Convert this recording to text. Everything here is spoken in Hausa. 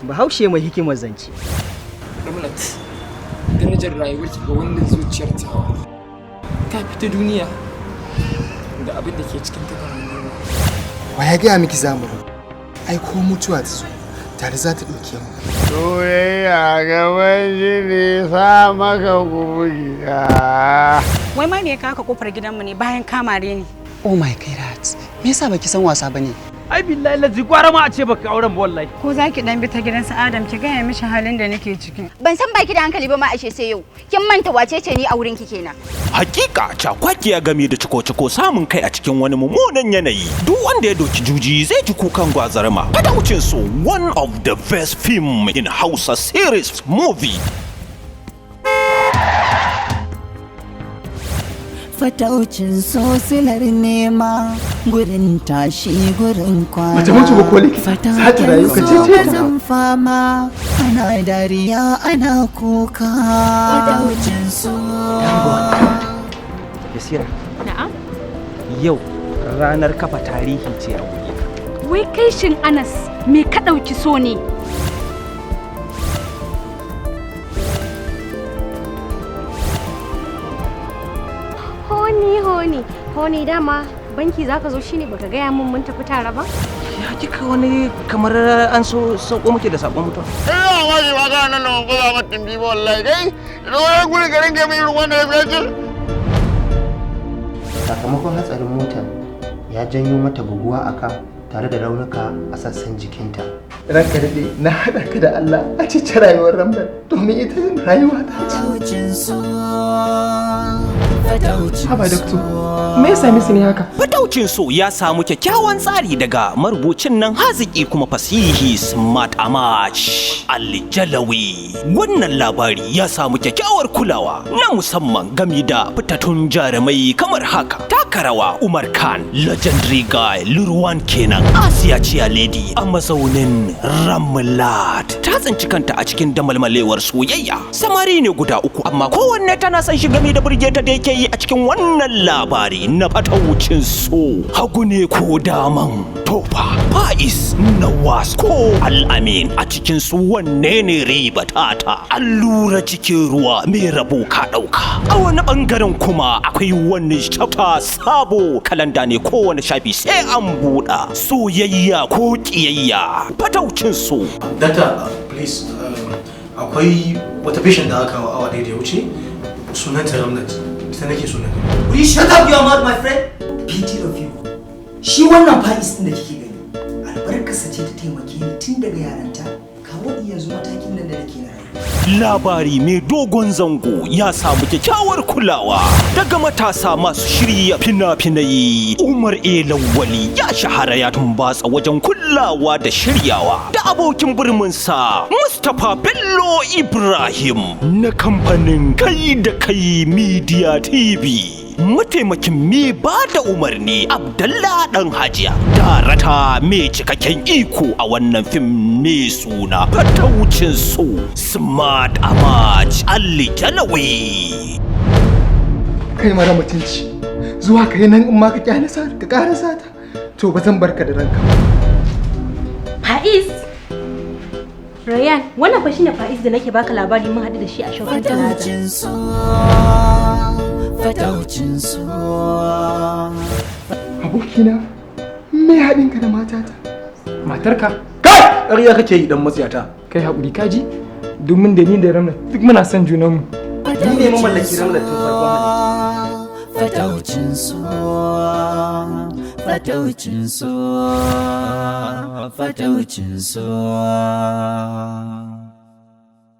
Bahaushe mai hikimar zance. Ramlat, darajar rayuwarki ga wannan zuciyar tawa ta fita duniya da abin da ke cikin ta nuna. Wa ya gaya miki za mu rabu? Ai ko mutuwa ta zo, tare za ta ɗauke mu. Soyayya gaban jini sa maka kubugiya. Wai ma me ya kawo ka kofar gidanmu ne bayan kamare ni? Oh my God, me yasa baki san wasa bane? Ai billahi lazi gwara ma a ce baka auren ba wallahi. Ko za ki dan bi ta gidan su Adam ki gaya mishi halin da nake ciki. Ban san baki da hankali ba ma ashe sai yau. Kin manta wace ce ni a wurin ki kenan. Hakika cakwakiya game da ciko-ciko samun kai a cikin wani mummunan yanayi. Duk wanda ya doki juji zai ji kukan gwazarma. Fataucin So, one of the best film in Hausa series movie. Fataucin so silar nema, gurin tashi gurin kwana. Mace mutu ba ko likita za ta rayu, ka cece ta. Zan fama, ana dariya ana kuka. Fataucin so. Yasira. Na'am. Yau ranar kafa tarihi ce a wuri. Wai kai shin Anas, me ka ɗauki so ne? Honey, honey, honey, dama banki zaka zo shine baka gaya min mun tafi tare ba? Ya kika wani kamar an so sauko muke da sakon mutuwa. Ina mamaki ba kana nan ba za mu timbi ba wallahi kai. Idan wani guri garin ga mai irin wannan ya ce. Sakamakon hatsarin motar ya janyo mata buguwa a kan tare da raunuka a sassan jikinta. Ranka daɗe, na haɗa ka da Allah a cece rayuwar Ramlan domin ita yin rayuwa ta ce. Fataucin so. Fataucin Haba doctor, me ya same su ne haka? Fataucin So ya samu kyakkyawan tsari daga marubucin nan haziki kuma fasihi Smart Amash Aljalawi. Wannan labari ya samu kyakkyawar kulawa na musamman gami da fitattun jarumai kamar haka. Taka rawa Umar Khan, Legendary Guy Lurwan kenan, Asiya Ciya Lady a mazaunin Ramlat. Ta tsinci kanta a cikin damalmalewar soyayya. Samari ne guda uku amma kowanne tana son shi gami da burge ta da yake yi a cikin wannan labari na Fataucin So. Hagu ne ko daman Tofa, Faiz, Nawas ko Al'amin, a cikin su wanne ne riba tata? Allura cikin ruwa, mai rabo ka ɗauka. A wani ɓangaren kuma akwai wani chapter sabo, kalanda ne kowane shafi sai an buɗa. Soyayya ko ƙiyayya, Fataucin So. Doctor, please, akwai wata patient da aka kawo awa ɗaya da ya wuce, sunanta Ramnat, ita nake so na gani. Will you shut up your mouth, my friend? Pity of you. Shi wannan Faiz din da kike gani, albarkarsa ce ta taimake ni tun daga yaranta kawo yanzu matakin nan da nake na rayuwa. Labari mai dogon zango ya samu kyakkyawar kulawa daga matasa masu shirya fina-finai. Umar A. Lawali ya shahara ya tumbatsa wajen kulawa da shiryawa da abokin birminsa Mustapha Bello Ibrahim na kamfanin Kai da Kai Media TV. Mataimakin mai ba da umarni Abdallah Dan Hajiya, darata mai cikakken iko a wannan fim mai suna Fataucin So, Smart Amaj Ali Jalawi. Kai mara mutunci, zuwa kai nan in ma ka kyale sa ka ƙara sata, to ba zan barka da ranka ba. Faiz! Rayyan, wannan fa shine Faiz da nake baka labari mun haɗu da shi a shopping plaza. Fataucin so. Fataucin so. Abokina, me haɗinka da matata? Matarka? Kai! Ƙarya kake yi dan matsiyata. Kai haƙuri kaji, domin da ni da Ramlat duk muna son junanmu. Ni ne mamallaki Ramlan tun farkon halitta. Fataucin so. Fataucin so. Fataucin so.